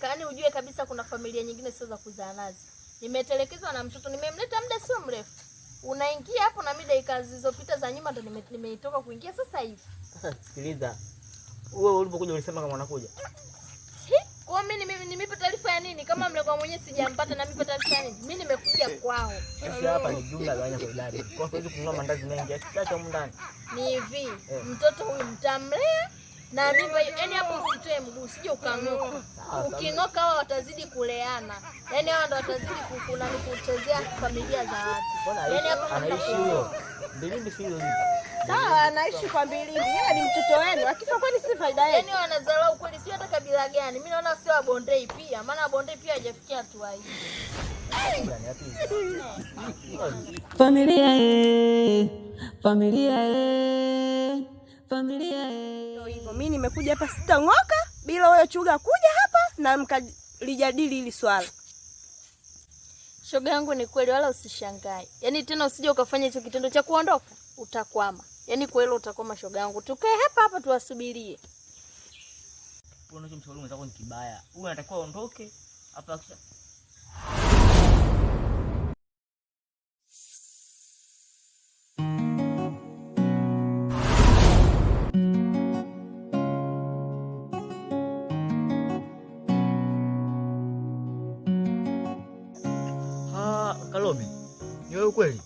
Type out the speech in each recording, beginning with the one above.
Yaani ujue kabisa kuna familia nyingine sio za kuzaa nazo. Nimetelekezwa na mtoto, nimemleta muda sio mrefu. Unaingia hapo na mimi dakika zilizopita za nyuma ndo nimeitoka kuingia sasa hivi. Sasa sikiliza. Wewe ulipokuja ulisema kama unakuja. Kwa mimi nimipe taarifa ya nini? Kama mlikuwa mwenyewe sijampata na mimi taarifa ya nini? Mimi nimekuja kwao. Sisi hapa ni jumla gawanya kwa idadi. Kwa hiyo kununua mandazi mengi, chacha humu ndani. Ni hivi, mtoto huyu mtamlea na mimba, yaani hapo usitoe mguu, usije ukang'oka. Uking'oka hawa watazidi kuleana. Yaani hawa ndo watazidi kukuna ni kuchezea familia za watu. Yaani hapo anaishi huyo. Mbilimbi si hiyo. Sawa, anaishi kwa mbilimbi. Yeye ni mtoto wenu. Akifa kwani si faida yetu? Yaani wanadharau kweli, sio hata kabila gani. Mimi naona sio Wabondei pia, maana Wabondei pia hajafikia hatua hii. Familia eh, familia eh, familia eh. Ndio hivyo. Mimi nimekuja hapa sitang'oka bila wewe Chuga kuja hapa na mkalijadili hili swala. Shoga yangu ni kweli, wala usishangae. Yaani tena usije ukafanya hicho kitendo cha kuondoka, utakwama. Yaani kwa hilo utakwama shoga yangu. Tukae hapa hapa tuwasubirie. Unachomshauri mwenzako ni kibaya. Huyu anatakiwa aondoke hapa kisha Kalobi, ni wewe kweli?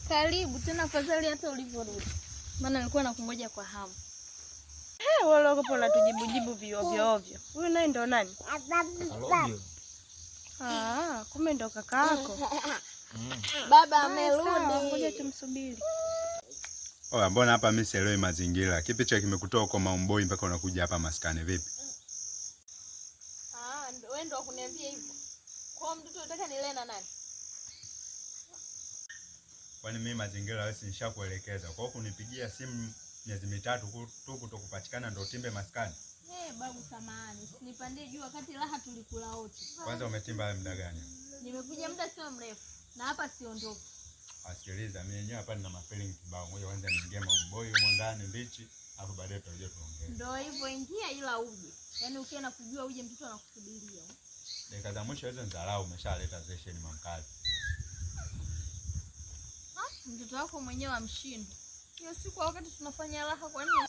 Karibu tena afadhali hata ulivyorudi. Maana nilikuwa nakungoja kwa hamu. Wewe uko unatujibujibu viovyo ovyo. Huyu naye ndo nani? Kalobi. Ah, kumbe ndo kaka yako. Baba Sawa, amerudi. ngoja tumsubiri. Oya, mbona hapa mimi sielewi mazingira. Kipi cha kimekutoa huko Maumboi mpaka unakuja hapa maskani vipi? Ah, wewe ndo kuniambia hivyo. Kwa mtoto unataka nilee na nani? Kwani mimi mazingira wewe si nishakuelekeza. Kwa hiyo kunipigia simu miezi mitatu tu kutokupatikana ndo utimbe maskani. Babu samahani. Usinipandie juu wakati raha tulikula wote. Kwanza umetimba muda gani? Nimekuja muda sio mrefu na hapa siondoki. Asikiliza, mimi yenyewe hapa nina mafeeling kibao. Ngoja kwanza niingie Maumboi humo ndani mbichi, alafu baadaye tutakuja tuongee. Ndio hivyo, ingia ila uje. Yaani ukienda kujua uje mtoto anakusubiria. Dakika za mwisho hizo nidharau, umeshaleta session mamkali. Ha? Mtoto wako mwenyewe amshinde. Hiyo siku wakati tunafanya raha kwa nini?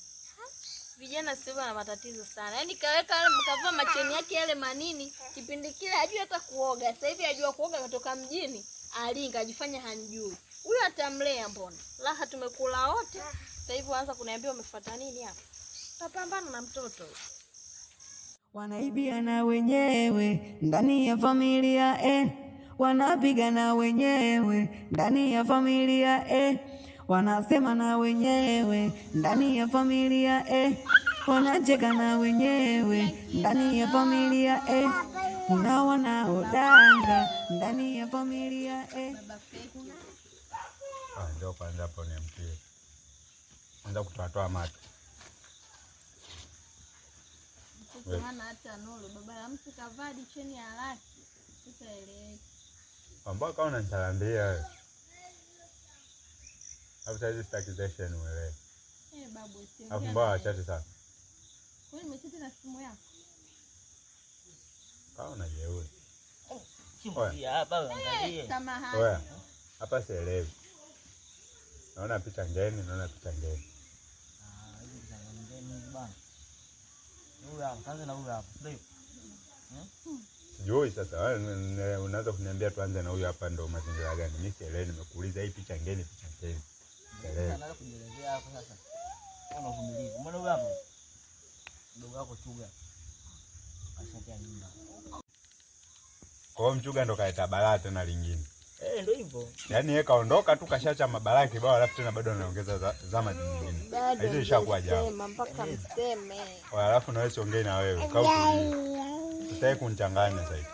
Vijana sasa wana matatizo sana. Yaani kaweka yale mkavaa macheni yake yale manini, kipindi kile hajui hata kuoga. Sasa hivi hajua kuoga kutoka mjini, alinga ajifanya hanijui. Huyo atamlea mbona? Raha tumekula wote. Sasa hivi waanza kuniambia umefuata nini hapa? Tapambana na mtoto. Wanaibiana wenyewe ndani ya familia eh. Wanapigana wenyewe ndani ya familia eh. Wanasema na wenyewe ndani ya familia eh. Wanacheka na wenyewe ndani ya familia eh. Kuna wanaodanga ndani ya familia eh. Ah, njoo kwanza hapo niamkie. Anza kutoatoa macho. Mtoto hana hata nuru. Baba ya mtu kavaa cheni ya laki. Sitaeleweka. Ambao kama unanisalambia wewe. Hapo sasa sitaki session uelewe. Babu, usiongee Alafu na mbona yeye. wachati sana? Kwani umechati na simu yako? Kama unajeuri. Simu hii hapa angalie. Samahani. Oya, hapa sielewi. Naona picha ngeni, naona picha ngeni. Ah, hizi picha ngeni bana. Huyu hapa, kaanza na huyu hapa. Ndio. Sijui sasa, wewe unaanza kuniambia tuanze na huyu hapa ndo mazingira gani? Mimi sielewi, nimekuuliza hii picha ngeni, picha ngeni. Sielewi. Anaanza kujielezea hapo sasa. Una uvumilivu. Umeona huyu hapa? Mdogo wako Chuga. Ashatia mimba. Kwa hiyo Mchuga ndo kaleta balaa tena lingine. Ndio hivyo. Yaani yeye kaondoka tu kashacha mabalaa kibao alafu tena bado anaongeza zama nyingine. Bado Hizo ishakuwa jambo. sema mpaka mseme. Oya, alafu na wewe siongei na wewe. Kaa utulie. Usitaki kunichanganya sasa hivi.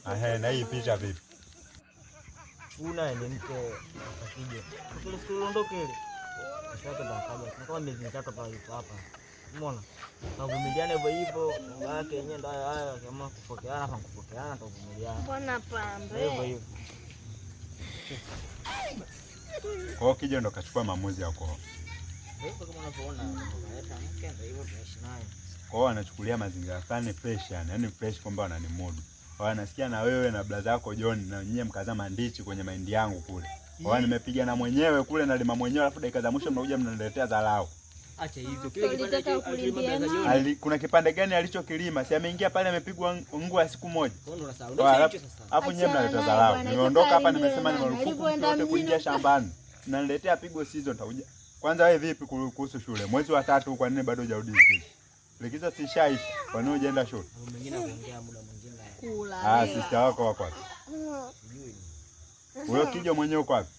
Ahe, na hii picha vipi? Una ni mke akije. Kile siku uondoke ile. Kesho ndo akaja. Kama miezi mitatu hapa yuko hapa. Umeona? Tuvumiliane hivyo hivyo. Mambo yake yenyewe ndio haya haya, kama kupokeana hapa kupokeana tuvumiliane. Mbona pambe? Hivyo hivyo. Kwa hiyo Kijo ndo kachukua maamuzi ya kuoa. Hivyo kama unavyoona kaleta mke ndio hivyo tunaishi naye. Kwa hiyo wanachukulia mazingira fulani fresh yani, yani fresh kwamba wananimudu. Wanasikia na wewe na blaza yako John na nyie mkazama ndichi kwenye mahindi yangu kule. Kwa hiyo nimepiga na mwenyewe kule na lima mwenyewe alafu dakika za mwisho mnakuja mnaniletea dharau. Acha hizo. Kile kipande Ulitaka alicholima kulimbia blaza John. Kuna kipande gani alichokilima? Si ameingia pale amepigwa nguu ya siku moja. Kwa hiyo ndo unasahau. Kwa Ndio alafu hicho sasa. alafu nyie Achana mnaleta naye dharau. bwana, Nimeondoka hapa itakalimiwe nimesema ni nani? marufuku mtu Alivyoenda yote mjini kuingia shambani. Mnaniletea pigo sizo nitakuja. Kwanza wewe vipi kuhusu shule? Mwezi wa tatu kwa nini bado hujarudi likizo? Likizo si ishaisha. Kwa nini hujaenda shule? Mambo mengine ya kuongea muda mwingine Kula. Ah, hela. sister wako wako wapi? sijui. Huyo kijo mwenyewe uko wapi?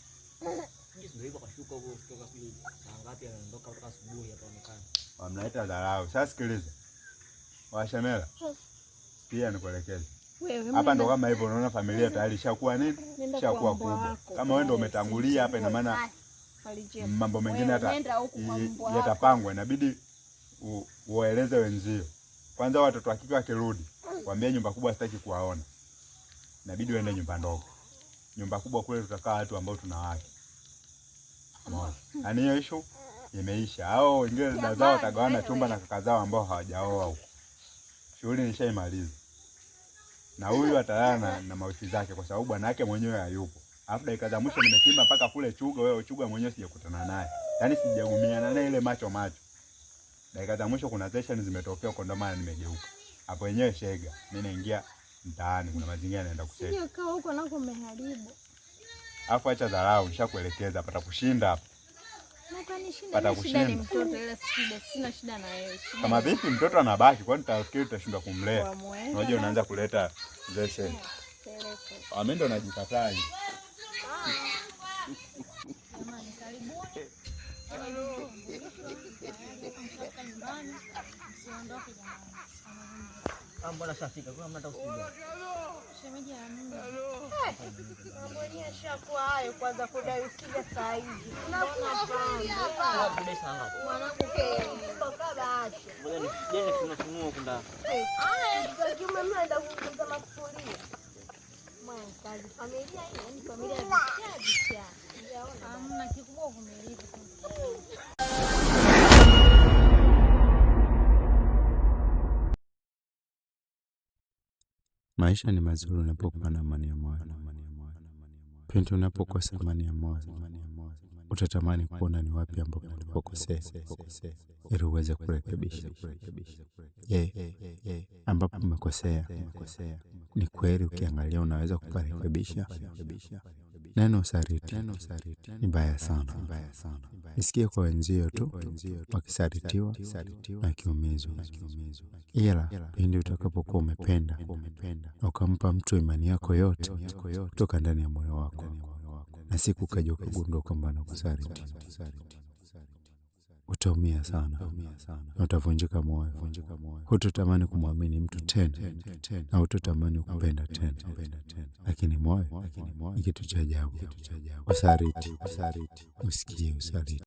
Ndio hivyo kashuka huko kutoka sijui saa ngapi ameondoka kutoka asubuhi hapaonekani. Mnaleta dharau. Sasa sikiliza. Washamela. Sikia nikuelekeze. Wewe Hapa ndo kama hivyo unaona familia tayari ishakuwa nini? Nenda Ishakuwa kwa mbwa kubwa. wako. Kama wewe ndo umetangulia hapa ina maana mambo mengine Wewe hata nenda huku kwa mbwa wako. yatapangwa, inabidi uwaeleze wenzio. Kwanza watoto wa kike wakirudi, waambie nyumba kubwa sitaki kuwaona. Inabidi uende nyumba ndogo. Nyumba kubwa kule tutakaa watu ambao tuna wake. Umeona? Yaani hiyo issue imeisha. Hao wengine dada zao watagawana chumba na kaka zao ambao hawajaoa huko. Shughuli nishaimaliza. Na huyu atalala na mauti zake kwa sababu bwana yake mwenyewe hayupo. Alafu dakika za mwisho nimetimba mpaka kule Chuga, wewe Chuga mwenyewe sijakutana naye. Yaani sijagumiana naye ile macho macho. Dakika za mwisho kuna session zimetokea huko ndo maana nimegeuka. Hapo wenyewe shega. Mimi naingia mtaani kuna mazingira naenda kusema. Sije ukawa huko nako umeharibu. Alafu acha dharau, nishakuelekeza pata kushinda hapa. Na ukanishinda Pata mimi shida ni kushinda. mtoto ila shida sina shida na wewe. Shida Kama ni vipi mtoto anabaki, kwani utafikiri utashindwa kumlea? kwa mwenga Unajua unaanza kuleta session. peleke. Ah, mimi ndo najikataa hivi. Jamani, karibuni. Nyumbani. Msiondoke jamani. Ah, mbona shafika? Kwa mnataka usijua. Shemeji hamna. Mambo yenyewe yashakuwa hayo, kwanza kudai usija saa hizi. Hapa. Kudai saa ngapi? Mwanangu kabla acha. Ngoja ni je nifunue funue huku ndani. Za kiume mnaenda kuuza masufuria. Mwankazi familia hii, yani familia ya vichaa vichaa. Hamna kikubwa uvumilivu tu. Maisha ni mazuri unapokuwa na amani ya moyo. Pindi unapokosa amani ya moyo, utatamani kuona ni wapi ambapo ulipokosea ili uweze kurekebisha. Je, ambapo umekosea ni kweli ukiangalia unaweza kuparekebisha? Neno usaliti ni baya sana. Nisikie kwa wenzio tu wakisalitiwa na kiumizwa, ila pindi utakapokuwa umependa na ukampa mtu imani yako yote kutoka ndani ya moyo wako, na siku ukaja ukagundua kwamba anakusaliti, utaumia sana na utavunjika moyo. Hutotamani kumwamini mtu tena na hutotamani kupenda tena, lakini moyo ni kitu cha ajabu. Usaliti, usikie usaliti.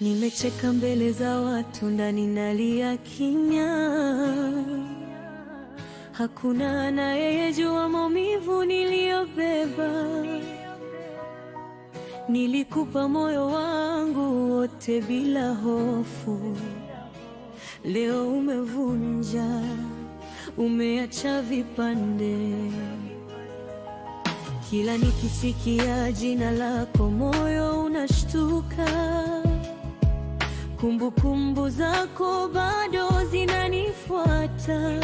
Nimecheka mbele za watu, ndani nalia kimya. Hakuna anayejua maumivu niliyobeba. Nilikupa moyo wangu wote bila hofu. Leo umevunja, umeacha vipande. Kila nikisikia jina lako moyo unashtuka. Kumbukumbu zako bado zinanifuata.